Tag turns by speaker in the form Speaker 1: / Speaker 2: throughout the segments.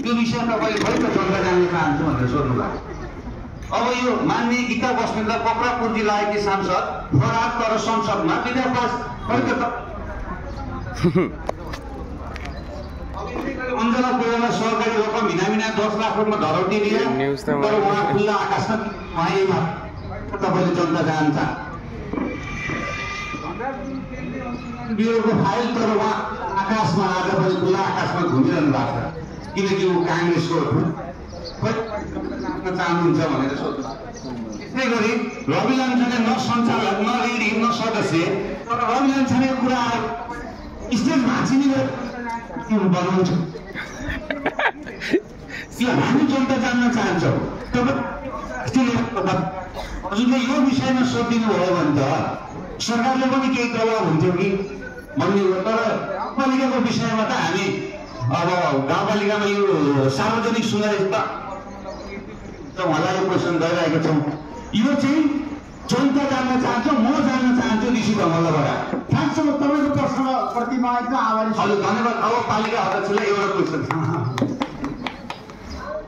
Speaker 1: त्यो विषय तपाईँले खै त जनता जान्न चाहन्छु भनेर सोध्नु भएको। अब यो माननीय गीता बस्नेतलाई पक्रापुर्जी लागेकी सांसद फरार तर संसदमा विधेयक पास खै त अञ्जना कोइराला सरकारी रकम हिनामिना 10 लाख रुपियाँ धरौटी दिए तर उहाँ खुल्ला आकाशमा उहाँमा तपाईँले जनता जान्छ बिरोको फाइल तर उहाँ आकाशमा आज पनि खुल्ला आकाशमा घुमिरहनु भएको छ किनकि ऊ काङ्ग्रेसको चाहनुहुन्छ भनेर सोध्नु। त्यसै गरी रवि लामिछाने न सञ्चालक न रेडी न सदस्य तर रवि लामिछाने कुरा स्टेज भाँचिने बनाउँछ यो हामी जनता जान्न चाहन्छौँ। हजुरले यो विषयमा सोधिदिनु भयो भने त सरकारले पनि केही दबाब हुन्थ्यो कि भन्ने हो। तर गाउँपालिकाको विषयमा त हामी अब गाउँपालिकामा यो सार्वजनिक सुनाइ त उहाँलाई यो क्वेसन गरिरहेको छौँ। यो चाहिँ जनता जान्न चाहन्छ, म जान्न चाहन्छु ऋषि ढङ्गलाबाट।
Speaker 2: थ्याङ्क्स तपाईँको प्रश्नप्रति म एकदम आभारी छु।
Speaker 1: हजुर धन्यवाद। अब पालिका अध्यक्षलाई एउटा क्वेसन छ।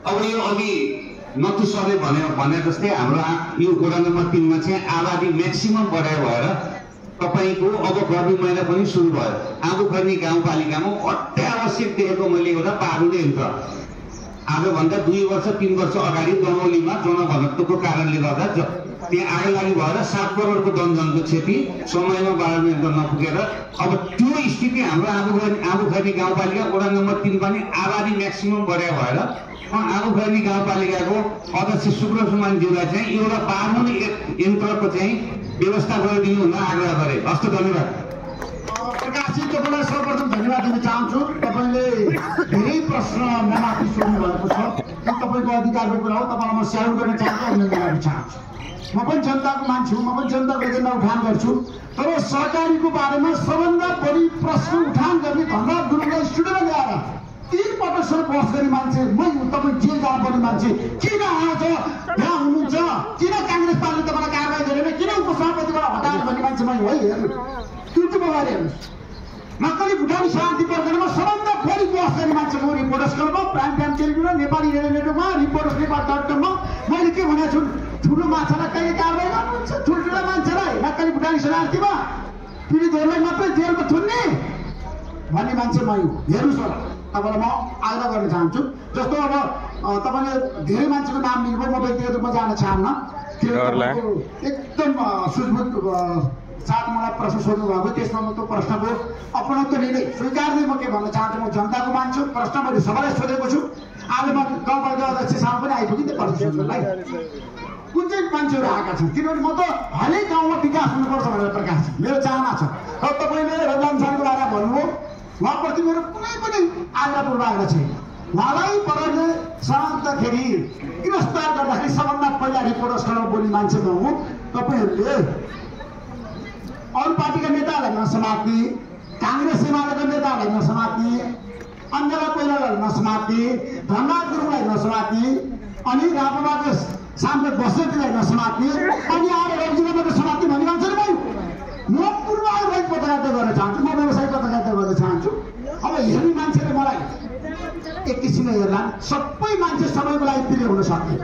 Speaker 1: अब यो अघि नतु सरले भने जस्तै हाम्रो यो वडा नम्बर 3 मा चाहिँ आबादी म्याक्सिमम बढाइ भएर तपाईँको अब गर्मी महिना पनि सुरु भयो। आगोखर्नी गाउँपालिकामा अत्यावश्यक देखेको मैले एउटा बारुद यन्त्र आजभन्दा 2 वर्ष 3 वर्ष अगाडि दमौलीमा जनघनत्वको कारणले गर्दा त्यहाँ आगलागी भएर 7 करोडको जनधनको क्षति समयमा बारुद यन्त्र नपुगेर अब त्यो स्थिति हाम्रो आगोखर्नी गाउँपालिका वडा नम्बर 3 पनि आबादी म्याक्सिमम बढाइ भएर आगोखर्नी गाउँपालिकाको अध्यक्ष सुब्रमण्यज्यूलाई चाहिँ एउटा बारुद यन्त्रको चाहिँ व्यवस्था गरिदिनु हुन आग्रह गरे। हस्त धन्यवाद।
Speaker 2: प्रकाशजी तपाईँलाई सर्वप्रथम धन्यवाद दिन चाहन्छु। तपाईँले धेरै प्रश्न ममाथि सोध्नु भएको छ। यो तपाईँको अधिकारको कुरा हो। तपाईँलाई म स्यालुट गर्न चाहन्छु, अभिनन्दन गर्न चाहन्छु। म पनि जनताको मान्छे हुँ, म पनि जनताको एजेन्डा उठान गर्छु। तर सहकारीको बारेमा सबभन्दा बढी प्रश्न उठान गर्ने धनराज गुरुङलाई स्टुडियोमा ल्याएर 3 पटकसम्म बहस गर्ने मान्छे मै हुँ। तपाईँ जेल जानुपर्ने मान्छे किन आज यहाँ हुनुहुन्छ? किन काङ्ग्रेस पार्टीले तपाईँलाई कारवाही गरेन? किन उपसभापतिबाट हटाएर भन्ने मान्छे मै हो। हेर्नु युट्युब अगाडि हेर्नुहोस्। नक्कली भुटानी शान्ति प्रकरणमा सबभन्दा बढी बहस गर्ने मान्छे म रिपोर्टर्स क्लबमा, प्राइम टाइम टेलिभिजनमा, नेपाली रेडियो नेटवर्कमा, रिपोर्टर्स नेपाल.com मैले के भनेको छु? ठुलो माछालाई कहिले कारवाही गर्नुहुन्छ? ठुल्ठुला मान्छेलाई नक्कली भुटानी शरणार्थीमा पीडितहरूलाई मात्रै जेलमा थुन्ने भन्ने मान्छे मै हुँ। हेर्नुहोस् होला। तपाईँलाई म आग्रह गर्न चाहन्छु। जस्तो अब तपाईँले धेरै मान्छेको नाम लिनुभयो, म व्यक्तिगत रूपमा जान चाहन्न। एकदम सुझबुझ साथ मलाई प्रश्न सोध्नु भएको, त्यसमा म त्यो प्रश्नको अपनत्व लिँदै स्वीकार्दै म के भन्न चाहन्छु, म जनताको मान्छे। प्रश्न मैले सबैलाई सोधेको छु। आज म गाउँपालिका अध्यक्षसँग पनि आइपुगेँ त्यो प्रश्न सोध्नलाई। कुन चाहिँ मान्छेहरू आएका छन्? किनभने म त हरेक गाउँमा विकास हुनुपर्छ भनेर प्रकाश मेरो चाहना छ। र तपाईँले रविलामिछानेको बारेमा भन्नुभयो, उहाँप्रति मेरो कुनै पनि आग्रह पूर्वाग्रह छैन। उहाँलाई परले समात्दाखेरि गिरफ्तार गर्दाखेरि सबभन्दा पहिला रिपोर्टर्स क्लबमा बोल्ने मान्छे म हुँ। तपाईँहरूले अरू पार्टीका नेताहरूलाई नसमात्ने, काङ्ग्रेस एमालेका नेताहरूलाई नसमात्ने, अञ्जना कोइरालालाई नसमात्ने, धनराज गुरुङलाई नसमात्ने, अनि राप्रपाको सांसद बस्नेतलाई नसमात्ने, अनि आएर रविजीलाई समात्ने भन्ने मान्छे मै हुँ। म पूर्वाग्रह पत्रकारिता गर्न चाहन्छु, म व्यवसायिक पत्रकारिता गर्न चाहन्छु। अब हेर्ने मान्छेले मलाई एक किसिमले हेर्ला, सबै मान्छे सबैको लागि प्रिय हुन सक्ने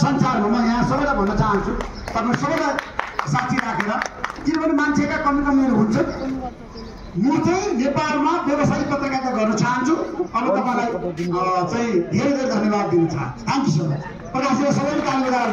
Speaker 2: संसारमा। म यहाँ सबैलाई भन्न चाहन्छु, तपाईँ सबैलाई साक्षी राखेर, किनभने मान्छेका कमी हुन्छ। म चाहिँ नेपालमा व्यवसायिक पत्रकारिता गर्न चाहन्छु। अब तपाईँलाई चाहिँ धेरै धेरै धन्यवाद दिन चाहन्छु। Thank you so much. प्रकाशजी सबैले ताली बजाएर